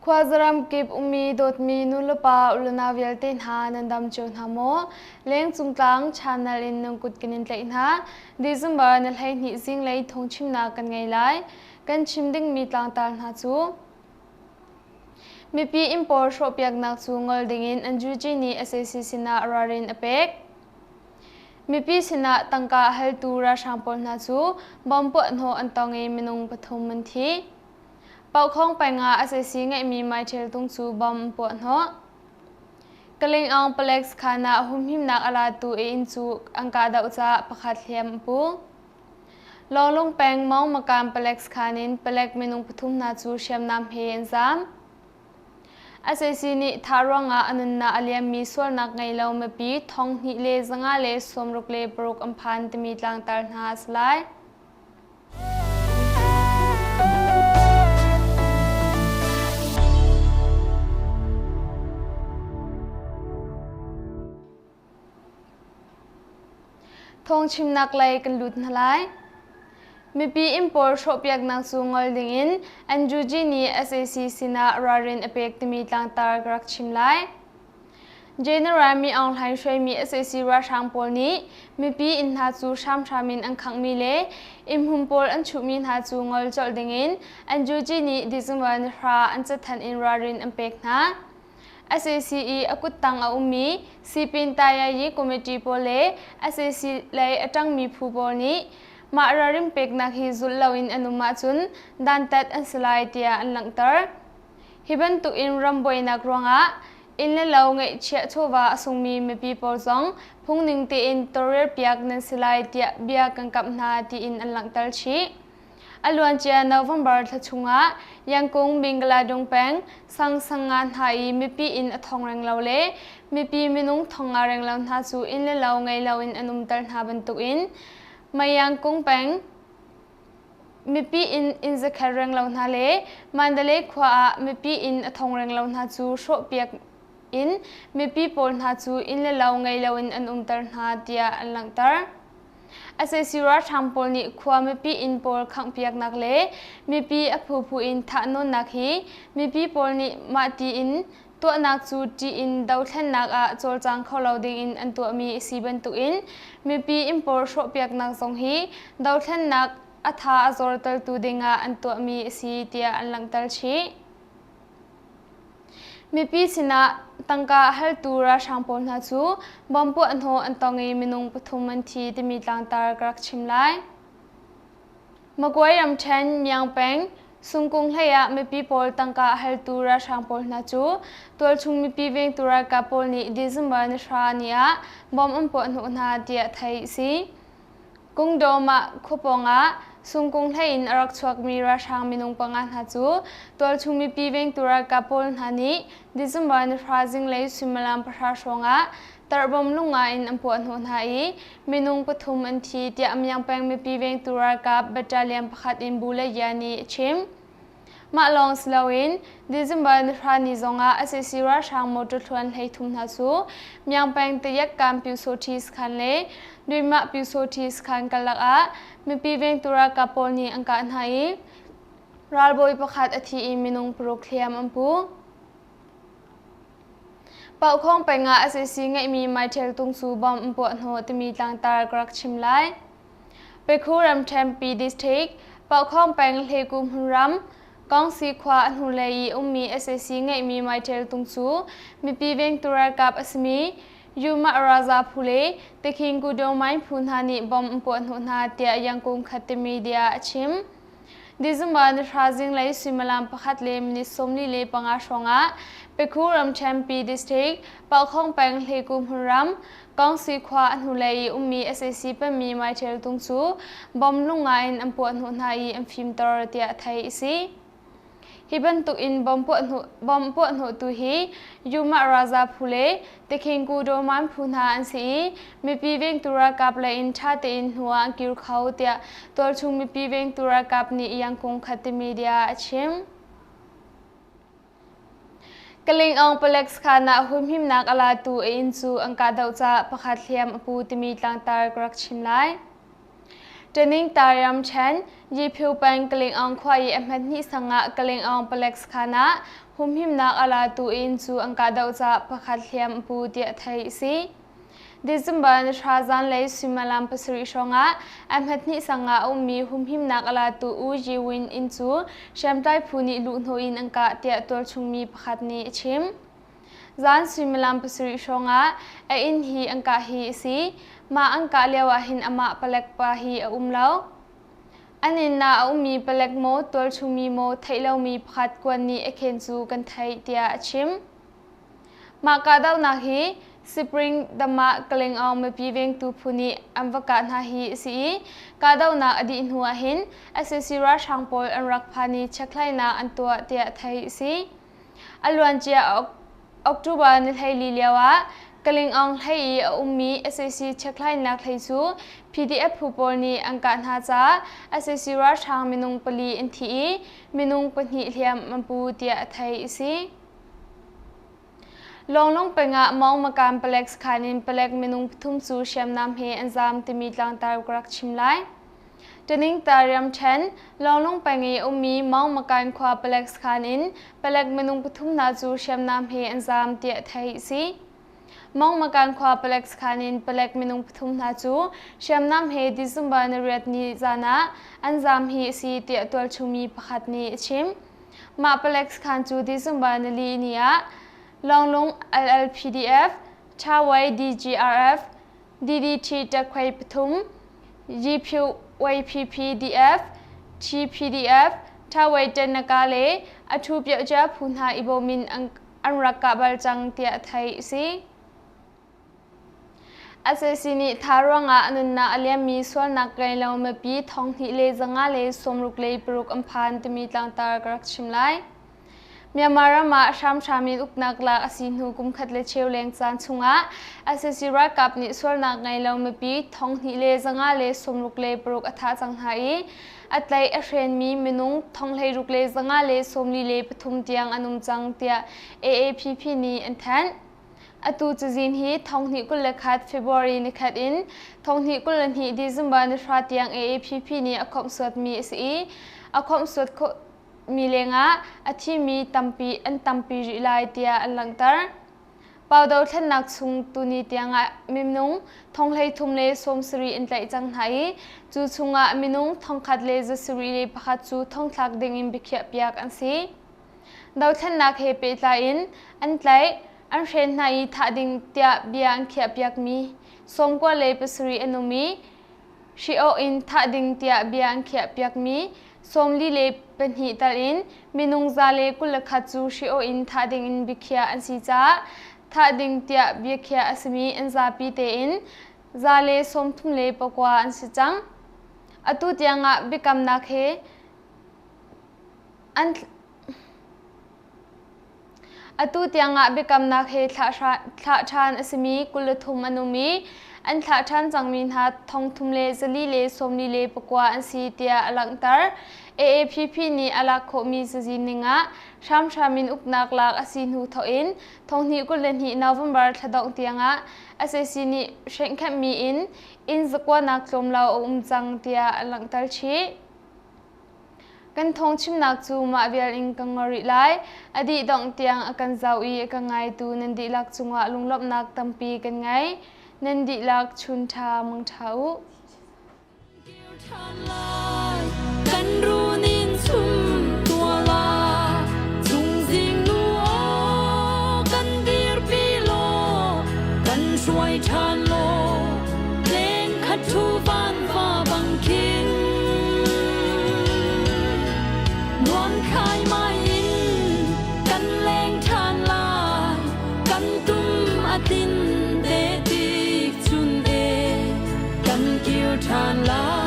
Khuazaram kip ummi dawtmi nulepa ulenau vialte hna nan dam cio hna maw? Lengcung tlang channel in nan kut kan in tlaih hna. December ni 12 zinglei thawngchimnak kan ngei lai. Kan chim dingmi tlangtar hna cu Mipi inn pawl hrawhpiaknak cu ngol dingin NUG nih sac sinah ralrin a pek. Mipi sinah tangka a haltu ralhrang pawl hna cu bomb puahhnawh an tong i minung pathum an thi. Paukhawng peng ah sac ngeihmi maiṭhel tung cu bomb an puahhnawh. Kalingaung palek sakhan ah humhimnak a latu a inn cu an kahdoh caah pakhat hliam a pu. Lawnglung peng Mawngmakam palek sakhan in palek minung pathum hna cu hriamnam he an zaam. Sac nih thah ruangah a nunnak a liammi sualnak ngei lo mipi 2566 an phan timi tlangtar hna a si lai. Thawngchimnak lei kan lut hna lai. Mipi inn pawl hrawhpiaknak cu ngol dingin NUG nih sac sinah ralrin a pek timi tlangtar ka rak chim lai. General Mi Aung Hlaing hruaimi sac ralhrang pawl nih mipi inn hna cu hramhram in an khanghmi le innhmun pawl an chuhmi hna cu ngol colh dingin NUG nih December ni hra an cathanh in ralrin an pek hna. Sac i a kuttang a ummi Sipin Tayayi Committee pawl le sac lei a ṭangmi phu pawl nih mah ralrin peknak hi zulh loin an um ahcun dantat an si lai tiah an langhter. Hi bantuk in ram buainak ruangah inn le lo ngeihchiah chawva a sungmi mipi pawl zong phungning tein tawlrelpiak nan si lai tiah bia kan kamh hna tiin an langhter chih. A luancia November thla chungah Yangkung Mingaladung peng sang sanga hna i mipi inn a thong reng lo le mipi minung thong nga reng lo hna cu inn le lo ngei loin an umter hna bantukin Mayangkung peng mipi inn inn zakhat reng lo hna le Mandalay khua ah mipi inn a thong reng lo hna cu hrawhpiak in mipi pawl hna cu inn le lo ngei loin an umter hna tiah an langhter. Sac ralhrang pawl nih khua mipi inn pawl khanghpiaknak le mipi a phuphu in thahnawnnak hi mipi pawl nih mahti in tuahnak cu ṭih in dothlennak ah cawlcang kho lo dingin an tuahmi a si bantukin mipi inn pawl hrawhpiaknak zong hi dothlennak a tha a zortertu dingah an tuahmi a si tiah an langhter chih. Mipi sinah tangka haltu ralhrang pawl hna cu bomb puahhnawh an tong i minung pathum an thi timi tlangtar ka rak chim lai. Magway ramṭhen Myaung peng Sungkung hlei ah mipi pawl tangka haltu ralhrang pawl hna cu tualchung mipi vengtu ralkap pawl nih December ni hra ni ah bomb an puahhnawh hna tiah theih a si. Kungdawm ah khua pawngah Sungkung hlei in a rak chuakmi ralhrang minung panga hna cu tualchung mipi vengtu ralkap pawl hna nih December ni hra zinglei suimilam pahra hrawngah tarhbom lunga in an puahhnawh hna i minung pathum an thi tiah Myang peng mipi vengtu ralkap battalion pakhat in Bu Le Ya nih a chim. Mah lawng si loin December ni hra ni zongah sac ralhrang motor thluan 33 hna cu Myang peng Tayak Kam Pyusawṭhi sakhan le Duimah Pyusawṭhi sakhan karlak ah mipi vengtu ralkap pawl nih an kah hna i ralbawi pakhat a thi i minung paruk hliam an pu. Paukhawng peng ah sac ngeihmi Maiṭhel tung cu bomb an puahhnawh timi tlangtar ka rak chim lai. Pekhu ramṭhen Pi District, Paukhawng peng Hleku hmunram, Kawngsi khua a hnulei i ummi sac ngeihmi Maiṭhel tung cu mipi vengtu ralkap a simi Yumah Raza phu le Tikhin Gudomain phu hna nih bomb an puahhnawh hna tiah Yangkung Khatte Media a chim. December ni hra zinglei suimilam pakhat le minute 45 hrawngah Pekhu ramṭhen Pi District, Paukhawng peng Hleku hmunram, Kawngsi khua a hnulei i ummi sac pemmi Maiṭhel tung cu bomb lunga in an puahhnawh hna i an fimter tiah theih a si. Hi bantuk in bomb puahhnawhtu hi Yumah Raza phu le Tikhin Kudoman phu hna an si i mipi vengtu ralkap lei in ṭha tein hnu ah an kir kho tiah tualchung mipi vengtu ralkap nih Yangkung Khatte Media a chim. Kalingong palek sakhan ah humhimnak a latu a inn cu an kahdoh caah pakhat hliam a pu timi tlangtar ka rak chim lai. Ṭening Tariam ṭhen Yiphu peng Kalingong khua i a hmet hnih sang ah Kalingong palek sakhan ah humhimnak a latu inn cu an kahdoh caah pakhat hliam a pu tiah theih a si. December ni hra zanlei suimilam pasarih hrawngah a hmathnih sang ah a ummi humhimnak a latu U Yi Win inn cu hriamtlai phu nih luhhnawh in an kah tiah tualchung mi pakhat nih a chim. Zan suimilam pasarih hrawngah a inn hi an kah hi a si. Mah an kah lio ah hin amah palek pa hi a um lo. An inn ah a ummi palek maw tualchungmi maw theih lomi pakhat kuan nih a khen cu kan theih tiah a chim. Mah kahdohnak hi Spring Damah Kalingawng mipi vengtu phu nih an va kah hna hi a si i kahdohnak a dih hnu ah hin sac ralhrang pawl an rak phan i chekhlainak an tuah tiah theih a si. A luancia October ni 14 lio ah Kalingawng hlei i a ummi sac chekhlainak hlei cu PDF phu pawl nih an kah hna caah sac ralhrang minung pali an thi i minung pahnih hliam an pu tiah theih a si. Lawnglung peng ah Mawngmakam palek sakhan in palek minung pathum cu hriamnam he an zaam timi tlangtar ka rak chim lai. Taningta riamṭhen Lawnglung peng i ummi Mawngmakan khua palek sakhan in palek minung pathum hna cu hriamnam he an zaam tiah theih a si. Mawngmakan khua palek sakhan in palek minung pathum hna cu hriamnam he December ni riat ni zan ah an zaam hi a si tiah tualchungmi pakhat nih a chim. Mah palek sakhan cu December nili ni ah Lawnglung LLPDF, Thawai DGRF, DDT Takhwei pathum, GPYPPDF, TPDF, Thawai Tenaka le a thu piahcia phu hna i bawm in an rak kah bal cang tiah theih a si. Sac nih tha ruangah a nunnak a liammi sualnak ngei lo mipi 2,000 le 566 an phan timi tlangtar ka rak chim lai. Myanmar ram ah hramhram in uknak lak a si hnu kum khat le cheu leng caan chungah sac ralkap nih sualnak ngei lo mipi 2,000 le 566 a thah cang hna i a tlaih a hrenmi minung 16 le 543 tiang an um cang tiah AAPP nih an thanh. Atu cazin hi 2021 February nikhat in 2022 December nihra tiang AAPP nih a khawmhsuatmi a si i a khawmhsuat khawhmi lengah a thimi tampi an tampi rih lai tiah an langhter. Pau dothlennak chung tuni tiangah minung thonghlei thum le 70 an tlaih cang hna i cu chungah minung 1,101 cu thongthlak dingin biakhiahpiak an si. Dothlennak he pehtlai in an tlaih, an hren hna i thah ding tiah bia an khiahpiakmi 97 an um i hri-awh in thah ding tiah bia an khiahpiakmi 42 tal in minung 121 cu hri-awh in thah ding in biakhiah an si caah thah ding tiah biakhiah a simi an zapi tein 139 an si cang. Atu tiangah biakamnak he Atu tiangah biakamnak he thlah ṭhan a simi 23 an um i an thlah ṭhan cangmi hna 3449 an si tiah a langhter. AAPP nih a lak khawhmi cazin ning ah hramhram in uknak lak a si hnu thawk in 2022 November thla dongh tiangah sac nih hrenhkhenhmi in inn zakuanak tlawm lo a um cang tiah a langhter chih. Kan thawngchimnak cu mah vial in ka ngor rih lai. A dih dongh tiang a kan zoh i a ka ngaitu nan dihlak cungah lunglawmhnak tampi kan ngei. Nan dihlak chun ṭha mang ṭha u. Kan runin chum tua la chungzing nu aw kan dirpi law kan hruai ṭhan law leng khat thu van va bang khin nuam khai mai in kan leng ṭhan lai kan tum a tin te tik chun e kan kir ṭhan lai.